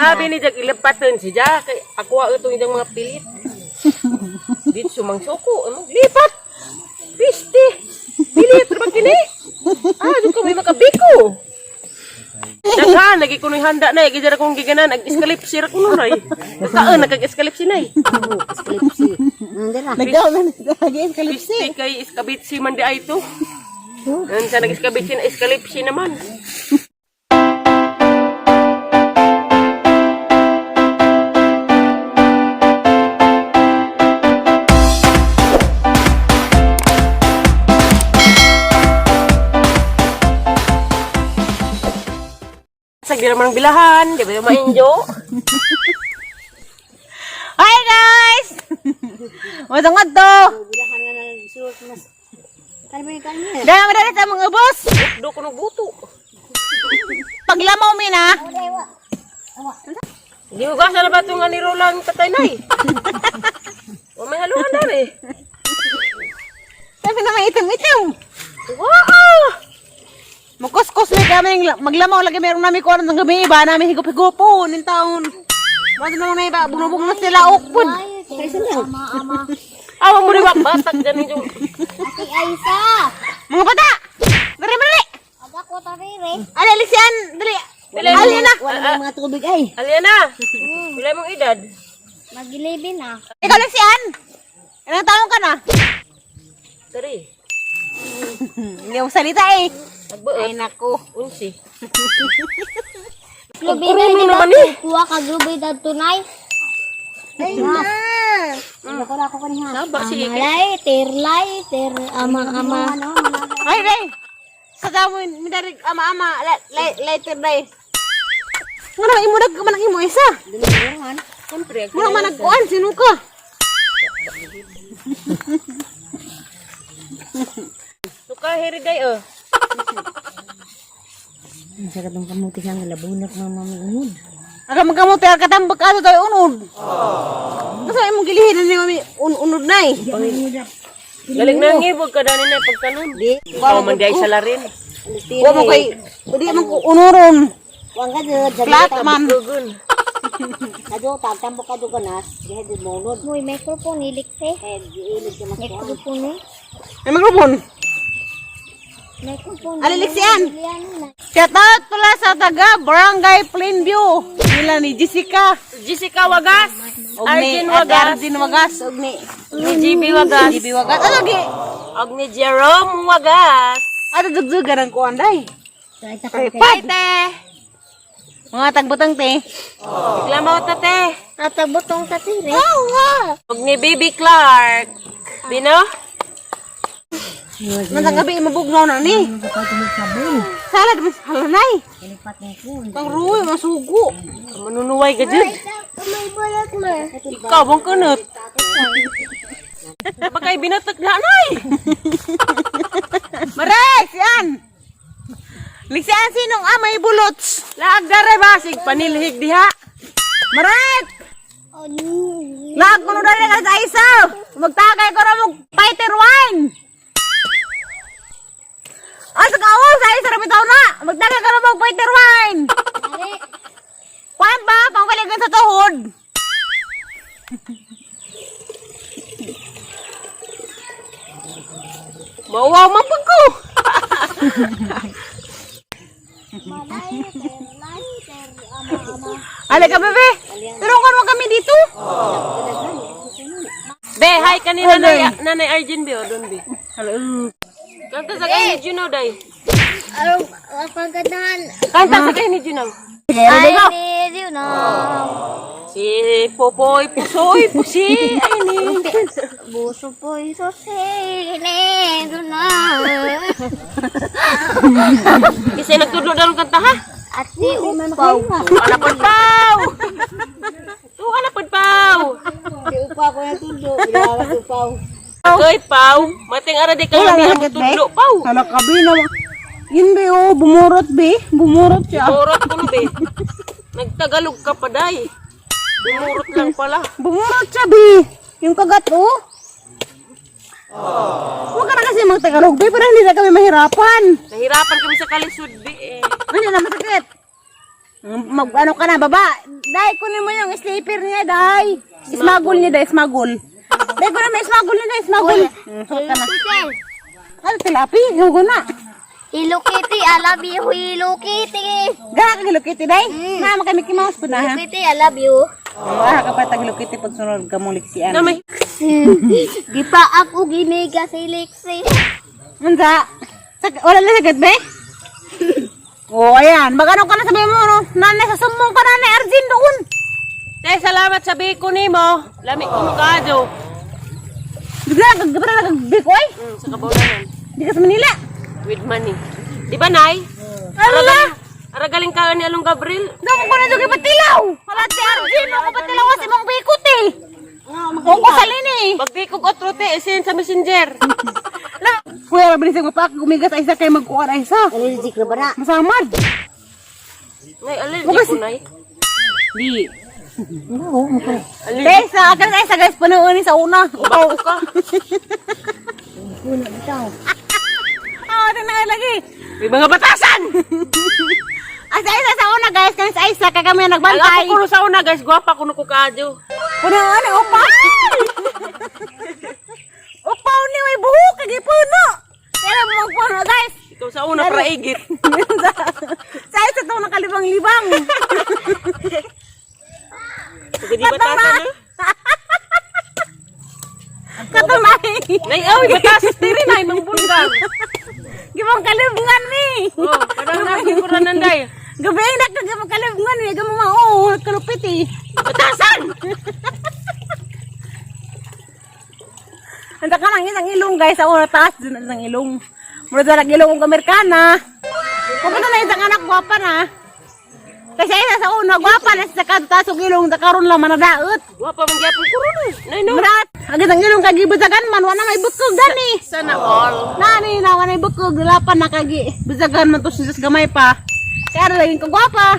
Grabe ni Jag ilipatan si Ja kay ako ito yung mga pilit. Dito sumangsuko, ano lipat. Piste. Pilit ra ba kini? Ah, dito may makabiko. Daghan lagi kunoy handa na gid ra kong giganan ag eskalipsi ra kuno nay. Kaan nagkag-eskalipsi nay. Nagdaw na lagi eskalipsi. Piste kay iskabitsi man di ay to. Nan sa nag-iskabitsi na eskalipsi naman. Sa di naman ang bilahan, di ba yung ma-enjoy? Hi guys! Matangad to. Dahil madali sa mga ubos. Do ko buto. Paglamaw mi na. Gihugasan na ba itong nga ni Roland tatay nay? O may haluan na eh. Sabi naman itim-itim. Wow! Magkuskus may kami, maglamaw lagi meron namin kuwan ng gabi, iba namin higup-higupon ng taon. Wala naman na iba, bunubong na sila okpod. Awa mo rin ba? Batak dyan yung... Ate Aisa! Mga bata! Dali, dali! Aga ko tarire. Ali, alisian! Dali! Dali. Ali na! Wala may mga tubig ay. Aliana! Wala mong edad. Mag-11 na. Ikaw, Alisian! Ilang taon ka na? Tari. Hindi mo salita eh. Nagbuot. Ay, naku. Unsi. Lubi Puro na di ba? naman eh. Kuha ka lubi na tunay. Ay na. Ako na ako kaniha. Saba si Ike. Amalay, terlay, ter ama ama. Ay, day! Sa damo, midarig ama-ama, lighter day. Nga naman, imudag ka man ang imo isa. Siyempre. Mura man nagkuan, sino ka? Suka, heri day oh. Sa katong kamuti nga labunak nga mami unod. Aga magkamuti ang katambak ato tayo unod. Kasi imong gilihin na ni mami unod na eh. Galing na ngibog ka dani na pagtanon. Ikaw man day sa larin. Wa mo kay di man ko unuron. Wang ka jud Flat man. Gugun. Kado tagtambo ka do ganas, diha jud monod. Moy microphone ilik te. Eh giilig ka mas. Microphone eh. Ay microphone. Microphone. Aliliksian. Yan na. Shout out pala sa taga Barangay Plainview. Nila ni Jessica. Jessica Wagas. Og ni Arjun Ate Wagas. Arjun Wagas. Og ni Ni GB Wagas. GB Wagas. Ano gi? Og ni Jerome Wagas. Ano dugdugan ang kuan day? Ay, Bye te. Mga tagbutang te. Iklamaw ta te. Tatabotong sa tire. Og ni Baby Clark. Bino? Mantang gabi mabugnaw na ni. Salad mas halanay. Pang ruwi masugo. Manunuway ka dyan. May balot mo. Ikaw, bang kunot? Baka ibinatak na, anay! Marex, yan! Liksian sinong amay bulots. Laag dare basig, panilhig diha. Maret! Oh, no. Laag ko dali ka sa isa. Magtagay ko na mo fighter wine. Asa ka oh, sa isa ra bitaw na. Magtagay ko na mo fighter wine. Are, Kuan ba pangwaligan sa tuhod? Mauwaw man pag ko. malay, terlay, ter ama ama. Ale ka bebe. Tulungan mo kami dito. Be, hi kanina nanay, nanay Arjun be, o doon be. Kanta sa kay ni Juno, day. Arong pagkadahan. Kanta sa kay ni Juno. I need you now. Si Popoy Pusoy Pusi, ay ni. Buso po iso need you now. Kasi nagtudlo daw ng kanta ha. Ate upaw. Tuwa na pod paw. Tuwa na pod paw. Di upaw ko na tundo. Ilawas upaw. Koy paw, mating ara di ka Wala kami na ang sakit, be. tudlo paw. Hala ka be na. Yun be oh, bumurot be. Bumurot siya. Burot ko no be. Nagtagalog ka pa day. Bumurot lang pala. Bumurot siya be. Yung kagat oh. Huwag ka na kasi magtagalog be para hindi na kami mahirapan. Nahirapan kami sa kalisod be eh. Ano na masakit? Mag ano ka na baba. Day, kunin mo yung sleeper niya, Day. Smagol niya, Day, smagol. Day, kunin mo yung smagol niya, Day, smagol. Suot ka na. Teacher, Ano, tilapi? Hugo na. Hello Kitty, I love you. Hello Kitty. Gara ka Hello Kitty, Day. Na, maka Mickey Mouse po na, ha? Hello Kitty, I love you. Wala ka pa tag Hello Kitty pag sunod ka mong liksian. Na may Gipaak og gimiga si Lexi. Unsa? Wala na sagot, be? Oh, ayan. Magano ka na sabi mo, no? Nanay, sa sumbong ka nanay Arjun doon. Te, salamat sa biko nimo. Lami ko mukado. Bigla, gagabra na gagbiko, ay. Sa kabolanan. Di ka sa Manila. With money. Di ba, Nay? Ala! Ara galing ka ni Along Gabriel. Doon ko na doon patilaw. Wala si Arjun, ako patilaw si mong bikot eh. Kung ko salin eh. Pagbiko ko otro te, isin sa messenger. La, kuya, mabilis mo pa gumigas ay isa kay magkuhan ay isa. Allergic na ba na? Masamad. Nay, allergic ko, Nay. Di. Allergic. Guys, sa akin ay sa guys, panuunin sa una. Bago ka. Ah, oh, na lagi. May mga batasan! Ay, sa isa sa una guys, kami sa isa kay kami Ang nagbantay. ako kuno sa una, guys. Gwapa kuno ko kaadyo. Punuan upaw. Upaw ni may buhok kay puno. Kaya mo magpuno guys. Ikaw sa una, praigit. Sa isa to nakalibang-libang. Pagka di batasan, eh. Katunay. Nay, oy, batasas diri, Nay. Mangbulgang. Gibang kalibungan mi. Oh, parang naging kuranan, day. Gabi ay nakagibang kalibungan mi. Gamo mao kalupit eh. Batasan! Anda ka lang isang ilong guys sa una taas dun ang isang ilong. Mura sa ilong og Amerikana. Pupunta na isang anak gwapa na. Kasi isa sa una gwapa na sa kadto taas og ilong ta karon lang manadaot. Gwapa man gyapon kuron. Nay, no. Murat, ang isang ilong kag gibuzagan man wala may bukog gani. Sana all. Nani na wala may bukog dalapan na kagi buzagan man to siya sa gamay pa. Kaya lagi ko gwapa.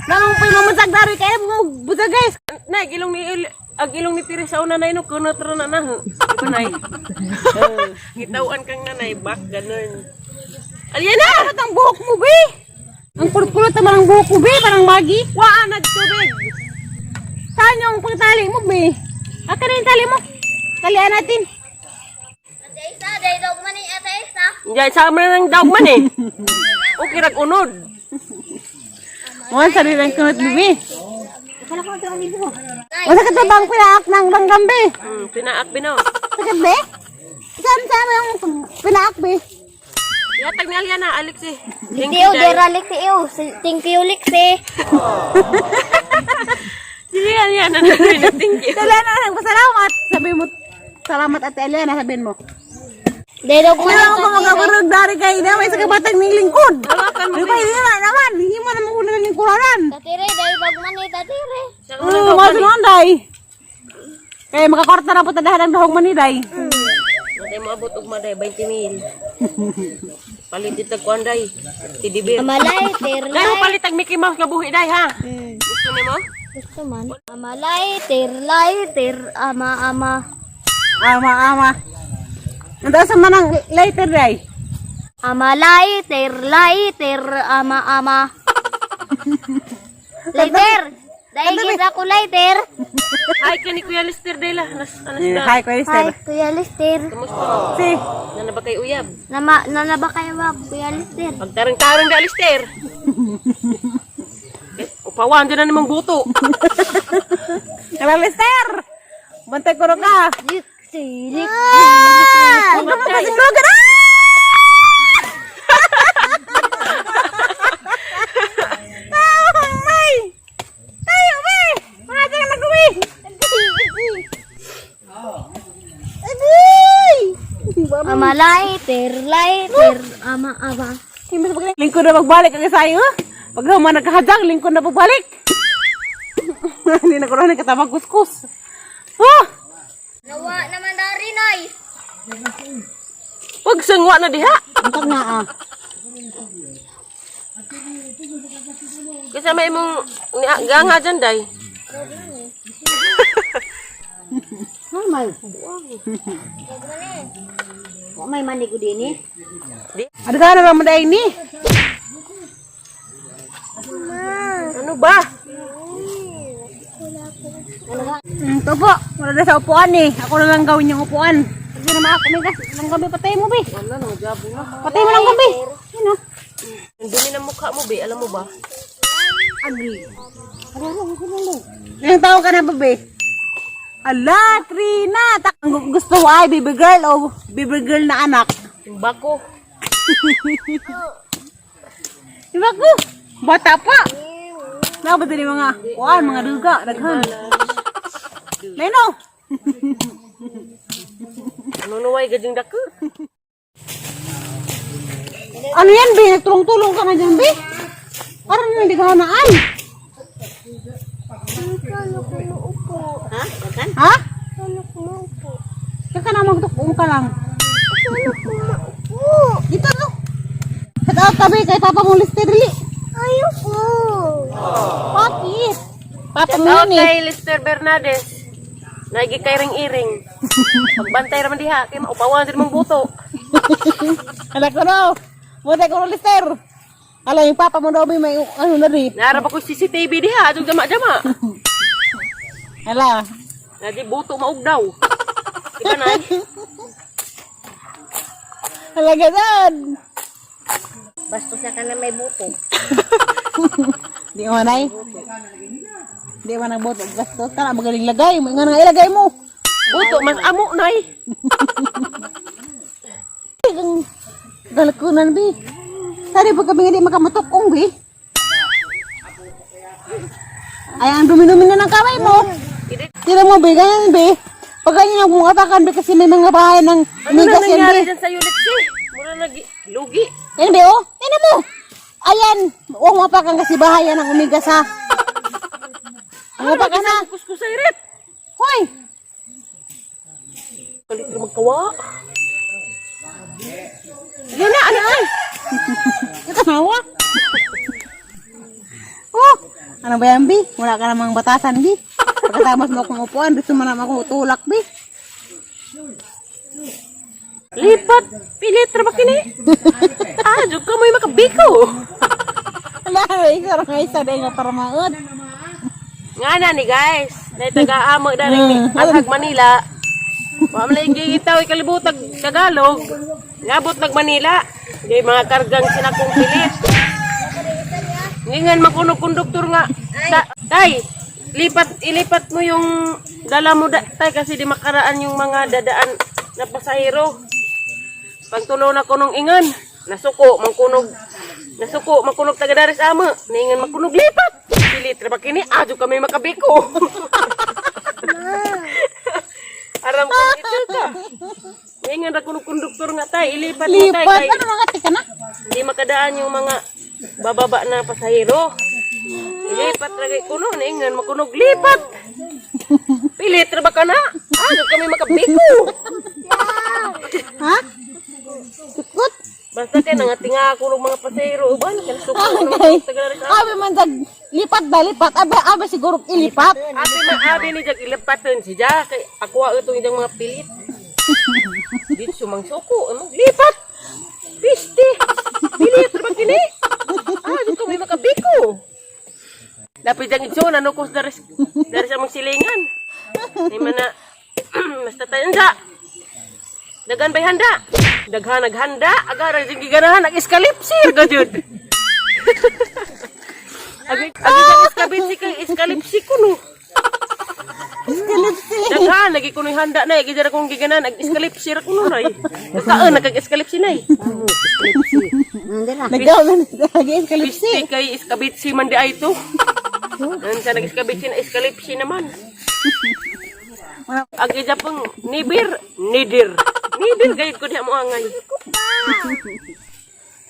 Namang pa mamuzag dari kaya mo buzag guys. Nay, ilong ni ang ilong ni Tiri sa una nay no kunot ra na na. Di ba nay? Gitawaan kang nanay back ganun. Aliana! Ba't ang buhok mo be? Ang kulot-kulot naman ang buhok mo be, parang magi. Waan na tubig. Saan yung pagtali mo, be? Akin na yung tali mo. Talian natin. Ate Isa, day dog man ni Ate Isa. Diyan sa man ng dogman eh. Okay rag unod. Muhan sa rin ang kunot, be. Akala ko ito ang libo. Masakit na bang pinaak ng langgam, be? Pinaak bino. Sakit, be? Saan saan yung pinaak, be? Yatag ni Aliana, Alex eh. Thank Thank you, you, Day. Dera Lexi. Ew, thank you, Lexi. Sige, Aliana, na thank you. Talian na lang, pasalamat. Sabi mo, salamat Ate Eliana, sabihin mo. Day dog man Hindi naman ko magabarog dari kay na may sa kabatang nilingkod. Hawakan mo, Di ba, hindi na naman. Hindi mo naman una lingkuranan. Tatire, day dog man ni Tatire. Sa man ng Oo, dogman. mga sunoon, day. Kaya makakorta na po tadahan ang dahong maniday. Matay mo abot og maday 20 mil. Palit itag kuan day. Teddy bear. Amalay, terlay. Day mo palit ang Mickey Mouse nga buhi day ha. Gusto nimo? Gusto man. Amalay, terlay, ter, ama, ama. Ama, ama. Ang sa manang later day. Amalay, terlay, ter, ama, ama. Lighter! Dahil kita ko lighter. Hi kani Kuya Lester day lah. Anas anas na. Hi, Kuya Lester. Hi, Kuya Lester. Kamusta? Si, Nana ba kay uyab? Nama, nana ba kayo ba, Kuya Lester? Pagtarang-tarang da Lester. Eh, upawan dyan na namang buto. Kuya Lester! Bantay ko na ka. Lixi, lixi, Huwag ka magkasinlogan. Ah! Ah, may! Tayo, may! Mga dyan nag-uwi! Agoy! Amalay, terlay, ter, ama, ama. Lingkod na magbalik ang isayo. Pag human nagkahadjang, lingkod na pagbalik. Hindi na ko rin katabang kuskus. Oh! Nawa naman dari, Nay. Wag sangwa na diha. Antag na, ah. Kasi may imong ganga dyan day. Normal. Wa may mani ko din eh. Ada ka na ba ni? Ano ba? Ito po, wala na sa upuan eh. Ako na lang gawin yung upuan. Hindi na maako, may gas. Lang gabi, patay mo, be. Wala na, magyabo na. Patay mo lang gabi. Yun oh. Ang dumi ng mukha mo, be. Alam mo ba? Agi. Ilang taon ka na ba, be? Ala, Trina! Ang gusto mo ay baby girl o baby girl na anak? Yung bako. Diba ko? Bata pa! Nakabat din yung mga, kuan, mga duga, daghan. Leno! Ano nuway gading dako? Ano yan, be? Nagtulong-tulong ka na dyan, be? Parang hindi ka naan. Ha? Dagan? Ha? Ano ko maupo? Kaya ka na magtukong ka lang. Ano ko maupo? Dito, no? Shout out tabi kay Papa mong Lister, dili. Ayoko. Bakit? Papa mo Shout out yun eh. kay Lester Bernades. Nagi kay ring iring. Pagbantay raman diha kay maupawan din mong buto. Anak ko no. Muna ko Lister. Ala, yung papa mo daw may may ano na rin. Naarap ako CCTV diha adong jama-jama. Ala. Nadi buto maug daw. Di ba nay? Ala, ganun. Bastos na ka na may buto. Di mo nay. Di mo nagboto. Bastos ka na magaling lagay. May nga nga ilagay mo. Buto mas amo nay. Ang galakunan, bi. Sari pag kami nga di makamatokong, bi. Ay, ang dumi-dumi na ng kamay mo. Hindi. Tira mo, bi. Ganyan, bi. Pag ganyan ang bungatakan, bi, kasi may mga bahay ng Ano na umigas yan, nangyari bi. dyan sa unit C? Mura nag lugi. Yan, bi, oh. Tingnan mo. Ayan. Huwag mo apakan kasi bahay yan ang umigas, ha. Ang apakan, ha. Kuskusay ret. Hoy! Kalit na magkawa. Yun na, ano ay? Nakanawa? Oh, ano ba yan, Bi? Wala ka namang batasan, Bi. Pagkatapos mo akong upuan, gusto mo naman akong utulak, Bi. Lipat, pilit ra ba kini? Ah, jud ka mo'y makabiko. Wala, isa ra nga isa dahil nga para maod. Nga na ni guys, na taga-amo na rin ni Alhag Manila. Wa man lang gigitaw ikalibutag Tagalog. Ngabot nag Manila. Di mga kargang sinakong pilit. Ngingan makunog konduktor nga. Tay, lipat ilipat mo yung dala mo da, tay kasi di makaraan yung mga dadaan na pasahero. Pagtulo na kunong ingan, nasuko mangkunog nasuko mangkunog taga daris ama. Ningan makunog lipat. Pilit ra ba kini adyo kami makabiko. Aram ko ito ka. Ningan ra kunog konduktor nga tay, ilipat mo tay Lipat. kay Ano mga tika na? hindi makadaan yung mga bababa na pasahero. Ilipat ra kay kuno ningan makunog lipat. Pilit ra ba ka na? Adyo kami makabiko. Ha? Kut. Basta kay nangatinga ako ng mga pasahero uban kay suko ng Okay. mga taga daris ama. Abi man dag, lipat ba, lipat? Abe, abe siguro ilipat. Abi maabi ni Jag ilipatan si Ja kay ako itong idang mga pilit. Dito sumangsuko, among lipat. Piste. Pilit ra ba kini? Ah, dito may makabiko. Lapit ang itso, nanukos daris daris among silingan. Di man na basta tayo sa. Daghan bay handa. Daghan naghanda, agara jud giganahan nag eskalipsir ka jud. Agi agi sa eskalipsi kay eskalipsi ko no. Eskalipsi. Daghan lagi ko no'y handa na, gidara kong giganan ag eskalipsi ra ko no nay. Saan nagkag eskalipsi nay? Hindi na. Nagaw na lagi eskalipsi. Piste kay iskabitsi man di ay to. Nan sa nag-iskabitsi na eskalipsi naman. Ag ija pang nibir, nidir. Nidir gayud ko diha mo angay.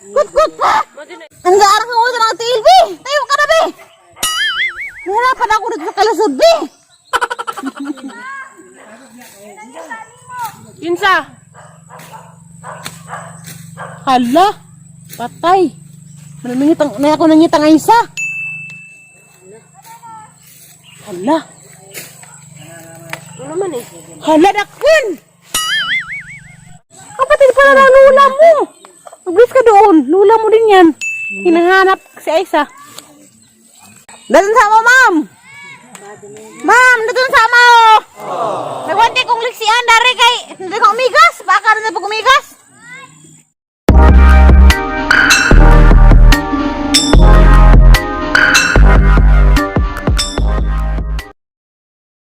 Kut-kut pa! Mo din na- Ang gaarang ang ulo ng tiil, bi! Tayo ka na, bi! Nahirapan ako dito sa kalusod, bi! Kinsa? Hala! Patay! Manangitang, may ako nangitang ay isa. Hala! Ano naman eh? Hala, dakon! Kapatid pala na lula mo! Magbis ka doon. Lula mo din yan. Hinahanap si Aisa. Dalan sa mo, ma'am!